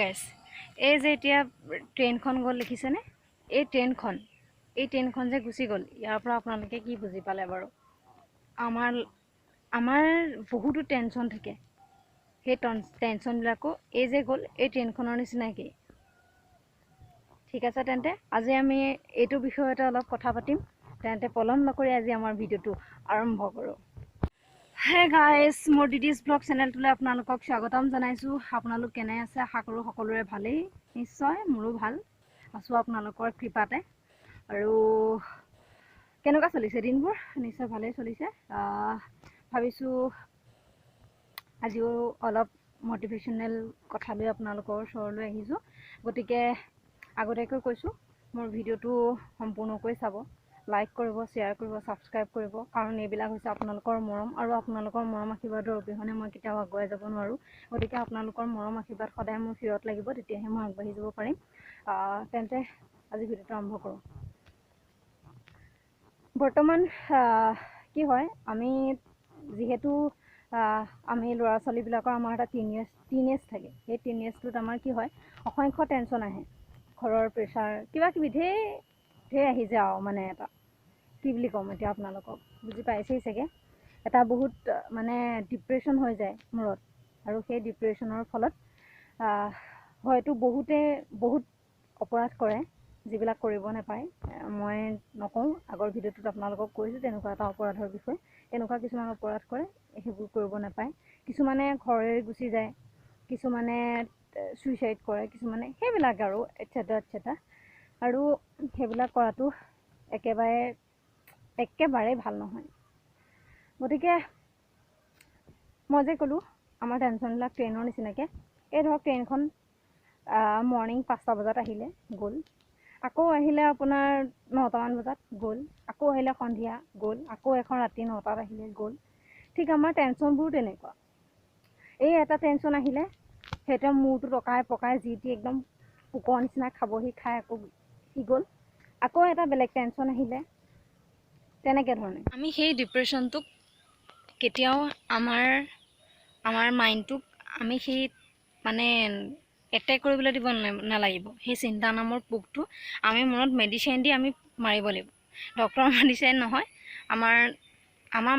গাইছ, এই যে এতিয়া ট্ৰেইনখন গ'ল, দেখিছেনে? এই ট্ৰেইনখন যে গুচি গ'ল, ইয়াৰ পৰা আপোনালোকে কি বুজি পালে বাৰু? আমাৰ বহুতো টেনশ্যন থাকে। সেই টেনশ্যনবিলাকো এই যে গ'ল, এই ট্ৰেইনখনৰ নিচিনাকেই। ঠিক আছে, তেন্তে আজি আমি এইটো বিষয়তে অলপ কথা পাতিম। তেন্তে পলম নকৰি আজি আমাৰ ভিডিঅ'টো আৰম্ভ কৰোঁ। হে গাইজ, মোৰ দিদিজ ব্লগ চেনেলটোলৈ আপোনালোকক স্বাগতম জনাইছোঁ। আপোনালোক কেনে আছে? আশা কৰোঁ সকলোৰে ভালেই। নিশ্চয় মোৰো ভাল আছোঁ আপোনালোকৰ কৃপাতে। আৰু কেনেকুৱা চলিছে দিনবোৰ? নিশ্চয় ভালেই চলিছে। ভাবিছোঁ আজিও অলপ মটিভেশ্যনেল কথা লৈ আপোনালোকৰ ওচৰলৈ আহিছোঁ। গতিকে আগতীয়াকৈ কৈছোঁ, মোৰ ভিডিঅ'টো সম্পূৰ্ণকৈ চাব, লাইক কৰিব, শ্বেয়াৰ কৰিব, ছাবস্ক্ৰাইব কৰিব। কাৰণ এইবিলাক হৈছে আপোনালোকৰ মৰম আৰু আপোনালোকৰ মৰম আশীৰ্বাদৰ অবিহনে মই কেতিয়াও আগুৱাই যাব নোৱাৰোঁ। গতিকে আপোনালোকৰ মৰম আশীৰ্বাদ সদায় মোৰ শিৰত লাগিব, তেতিয়াহে মই আগবাঢ়ি যাব পাৰিম। তেন্তে আজি ভিডিঅ'টো আৰম্ভ কৰোঁ। বৰ্তমান কি হয়, আমি যিহেতু আমি ল'ৰা ছোৱালীবিলাকৰ আমাৰ এটা টিন এজ থাকে। সেই টিন এজটোত আমাৰ কি হয়, অসংখ্য টেনশ্যন আহে। ঘৰৰ প্ৰেছাৰ, কিবা কিবি ঢেৰ ঢেৰ আহি যায়। আৰু মানে এটা কি বুলি ক'ম এতিয়া আপোনালোকক, বুজি পাইছেই চাগে। এটা বহুত মানে ডিপ্ৰেশ্যন হৈ যায় মূৰত আৰু সেই ডিপ্ৰেশ্যনৰ ফলত হয়তো বহুতে বহুত অপৰাধ কৰে, যিবিলাক কৰিব নাপায়। মই নকওঁ, আগৰ ভিডিঅ'টোত আপোনালোকক কৈছোঁ তেনেকুৱা এটা অপৰাধৰ বিষয়ে। তেনেকুৱা কিছুমান অপৰাধ কৰে, সেইবোৰ কৰিব নাপায়। কিছুমানে ঘৰ এৰি গুচি যায়, কিছুমানে চুইচাইড কৰে, কিছুমানে সেইবিলাক আৰু এটচেট্ৰা এটচেট্ৰা। আৰু সেইবিলাক কৰাটো একেবাৰে একেবাৰেই ভাল নহয়। গতিকে মই যে ক'লোঁ, আমাৰ টেনশ্যনবিলাক ট্ৰেইনৰ নিচিনাকৈ। এই ধৰক ট্ৰেইনখন মৰ্ণিং 5টা বজাত আহিলে, গ'ল। আকৌ আহিলে আপোনাৰ 9টামান বজাত, গ'ল। আকৌ আহিলে সন্ধিয়া, গ'ল। আকৌ এখন ৰাতি 9টাত আহিলে, গ'ল। ঠিক আমাৰ টেনশ্যনবোৰো তেনেকুৱা। এই এটা টেনশ্যন আহিলে সেইটোৱে মূৰটো টকাই পকাই যি টি একদম পোকৰ নিচিনা খাবহি, খাই আকৌ সি গ'ল। আকৌ এটা বেলেগ টেনশ্যন আহিলে, তেনেকৈ ধৰণে আমি সেই ডিপ্ৰেশ্যনটোক কেতিয়াও আমাৰ মাইণ্ডটোক আমি সেই মানে এটেক কৰিবলৈ দিব নালাগিব। সেই চিন্তা নামৰ পোকটো আমি মনত মেডিচিন দি আমি মাৰিব লাগিব। ডক্টৰৰ মেডিচিন নহয়, আমাৰ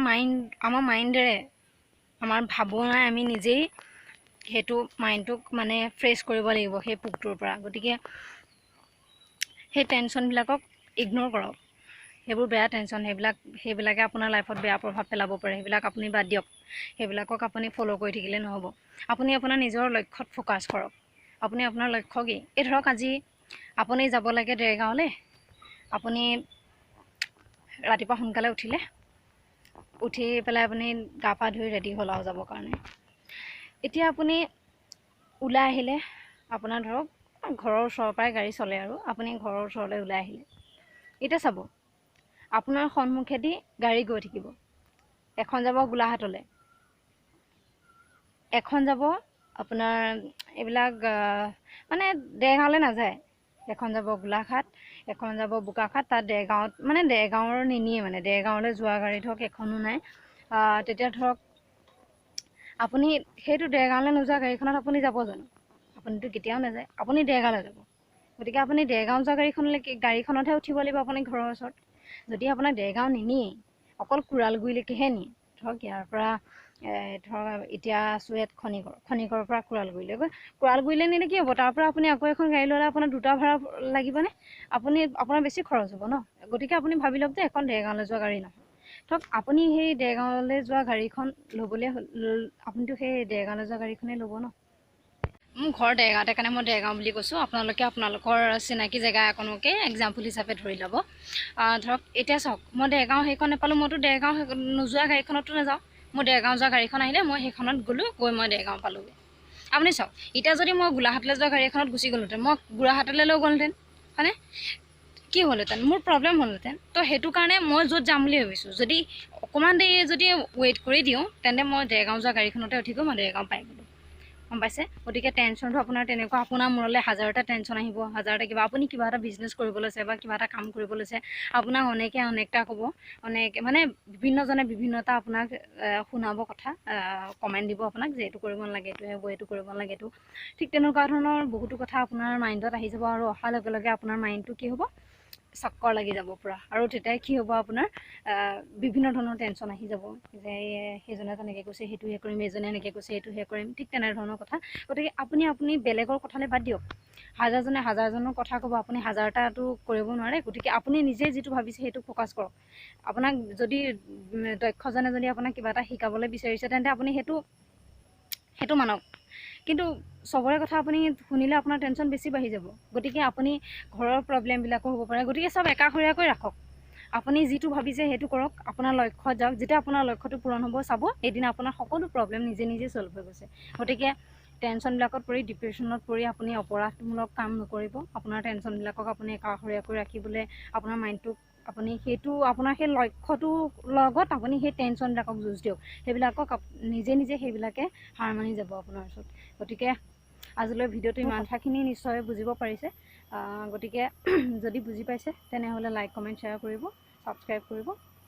মাইণ্ডেৰে, আমাৰ ভাৱনাই আমি নিজেই সেইটো মাইণ্ডটোক মানে ফ্ৰেছ কৰিব লাগিব সেই পোকটোৰ পৰা। গতিকে সেই টেনশ্যনবিলাকক ইগন'ৰ কৰক। সেইবোৰ বেয়া টেনশ্যন, সেইবিলাকে আপোনাৰ লাইফত বেয়া প্ৰভাৱ পেলাব পাৰে। সেইবিলাক আপুনি বাদ দিয়ক। সেইবিলাকক আপুনি ফ'ল' কৰি থাকিলে নহ'ব। আপুনি আপোনাৰ নিজৰ লক্ষ্যত ফ'কাছ কৰক। আপুনি আপোনাৰ লক্ষ্য কি? এই ধৰক আজি আপুনি যাব লাগে দেৰগাঁৱলৈ। আপুনি ৰাতিপুৱা সোনকালে উঠিলে, উঠি পেলাই আপুনি গা পা ধুই ৰেডি হ'ল আৰু যাবৰ কাৰণে। এতিয়া আপুনি ওলাই আহিলে, আপোনাৰ ধৰক ঘৰৰ ওচৰৰ পৰাই গাড়ী চলে আৰু আপুনি ঘৰৰ ওচৰলৈ ওলাই আহিলে। এতিয়া চাব, আপোনাৰ সন্মুখেদি গাড়ী গৈ থাকিব। এখন যাব গোলাঘাটলৈ, এখন যাব আপোনাৰ এইবিলাক মানে দেৰগাঁৱলৈ নাযায়। এখন যাব গোলাঘাট, এখন যাব বোকাখাট। তাত দেৰগাঁৱত মানে দেৰগাঁৱৰ নিনিয়ে, মানে দেৰগাঁৱলৈ যোৱা গাড়ী ধৰক এখনো নাই। তেতিয়া ধৰক আপুনি সেইটো দেৰগাঁৱলৈ নোযোৱা গাড়ীখনত আপুনি যাব জানো? আপুনিতো কেতিয়াও নাযায়। আপুনি দেৰগাঁৱলৈ যাব। গতিকে আপুনি দেৰগাঁও যোৱা গাড়ীখনতহে উঠিব লাগিব আপুনি ঘৰৰ ওচৰত। যদি আপোনাক দেৰগাঁও নিনিয়ে, অকল কুৰালগুৰিলৈকেহে নিয়ে, ধৰক ইয়াৰ পৰা ধৰক এতিয়া আছোঁ ইয়াত খনিকৰ, খনিকৰৰ পৰা কুৰালগুৰিলৈ গৈ কুৰালগুৰিলৈ নিলে কি হ'ব? তাৰ পৰা আপুনি আকৌ এখন গাড়ী ল'লে আপোনাৰ দুটা ভাড়া লাগিবনে? আপোনাৰ বেছি খৰচ হ'ব ন? গতিকে আপুনি ভাবি লওক যে এখন দেৰগাঁৱলৈ যোৱা গাড়ী নহয়। ধৰক আপুনি সেই দেৰগাঁৱলৈ যোৱা গাড়ীখন ল'বলৈ, আপুনিতো সেই দেৰগাঁৱলৈ যোৱা গাড়ীখনেই ল'ব ন? মোৰ ঘৰ দেৰগাঁৱতে কাৰণে মই দেৰগাঁও বুলি কৈছোঁ। আপোনালোকে আপোনালোকৰ চিনাকি জেগা অকণকে এক্সাম্পল হিচাপে ধৰি ল'ব। ধৰক এতিয়া চাওক, মই দেৰগাঁও সেইখন নাপালোঁ, মইতো দেৰগাঁও নোযোৱা গাড়ীখনতো নাযাওঁ। মোৰ দেৰগাঁও যোৱা গাড়ীখন আহিলে, মই সেইখনত গ'লোঁ, গৈ মই দেৰগাঁও পালোঁগৈ। আপুনি চাওক, এতিয়া যদি মই গোলাঘাটলৈ যোৱা গাড়ী এখনত গুচি গ'লোহেঁতেন, মই গোলাঘাটলৈ লৈ গ'লহেঁতেন, হয়নে? কি হ'লহেঁতেন? মোৰ প্ৰব্লেম হ'লহেঁতেন। তো সেইটো কাৰণে মই য'ত যাম বুলি ভাবিছোঁ, যদি অকণমান দেৰি যদি ৱেইট কৰি দিওঁ, তেন্তে মই দেৰগাঁও যোৱা গাড়ীখনতে উঠি গৈ মই দেৰগাঁও পাই গ'লোঁ। গম পাইছে? গতিকে টেনশ্যনটো আপোনাৰ তেনেকুৱা, আপোনাৰ মূৰলৈ হাজাৰটা টেনশ্যন আহিব, হাজাৰটা কিবা। আপুনি কিবা এটা বিজনেছ কৰিব লৈছে বা কিবা এটা কাম কৰিব লৈছে, আপোনাক অনেকে অনেকটা ক'ব, অনেক মানে বিভিন্নজনে বিভিন্নটা আপোনাক শুনাব কথা, কমেণ্ট দিব আপোনাক যে এইটো কৰিব নালাগে, এইটোহে হ'ব, এইটো কৰিব নালাগে, এইটো। ঠিক তেনেকুৱা ধৰণৰ বহুতো কথা আপোনাৰ মাইণ্ডত আহি যাব আৰু অহাৰ লগে লগে আপোনাৰ মাইণ্ডটো কি হ'ব, চক্কৰ লাগি যাব পূৰা। আৰু তেতিয়া কি হ'ব, আপোনাৰ বিভিন্ন ধৰণৰ টেনশ্যন আহি যাব যে সেইজনে তেনেকৈ কৈছে সেইটোহে কৰিম, এইজনে এনেকৈ কৈছে এইটোহে কৰিম, ঠিক তেনেধৰণৰ কথা। গতিকে আপুনি বেলেগৰ কথালৈ বাদ দিয়ক, হাজাৰজনে হাজাৰজনৰ কথা ক'ব, আপুনি হাজাৰটাটো কৰিব নোৱাৰে। গতিকে আপুনি নিজে যিটো ভাবিছে সেইটো ফ'কাছ কৰক। আপোনাক যদি দক্ষজনে যদি আপোনাক কিবা এটা শিকাবলৈ বিচাৰিছে, তেন্তে আপুনি সেইটো মানক। কিন্তু চবৰে কথা আপুনি শুনিলে আপোনাৰ টেনশ্যন বেছি বাঢ়ি যাব। গতিকে আপুনি ঘৰৰ প্ৰব্লেমবিলাকো হ'ব পাৰে। গতিকে চব একাষৰীয়াকৈ ৰাখক, আপুনি যিটো ভাবিছে সেইটো কৰক, আপোনাৰ লক্ষ্যত যাওক। যেতিয়া আপোনাৰ লক্ষ্যটো পূৰণ হ'ব, চাব এদিন আপোনাৰ সকলো প্ৰব্লেম নিজে নিজে ছল্ভ হৈ গৈছে। গতিকে টেনশ্যনবিলাকত পৰি, ডিপ্ৰেশ্যনত পৰি আপুনি অপৰাধমূলক কাম নকৰিব। আপোনাৰ টেনশ্যনবিলাকক আপুনি একাষৰীয়াকৈ ৰাখিবলৈ আপোনাৰ মাইণ্ডটোক আপুনি সেইটো আপোনাৰ সেই লক্ষ্যটোৰ লগত আপুনি সেই টেনশ্যনবিলাকক যুঁজ দিয়ক, সেইবিলাকক নিজে নিজে সেইবিলাকে হাৰ মানি যাব আপোনাৰ ওচৰত। গতিকে আজিলৈ ভিডিঅ'টো ইমান, কথাখিনি নিশ্চয় বুজিব পাৰিছে। গতিকে যদি বুজি পাইছে, তেনেহ'লে লাইক, কমেণ্ট, শ্বেয়াৰ কৰিব, ছাবস্ক্ৰাইব কৰিব।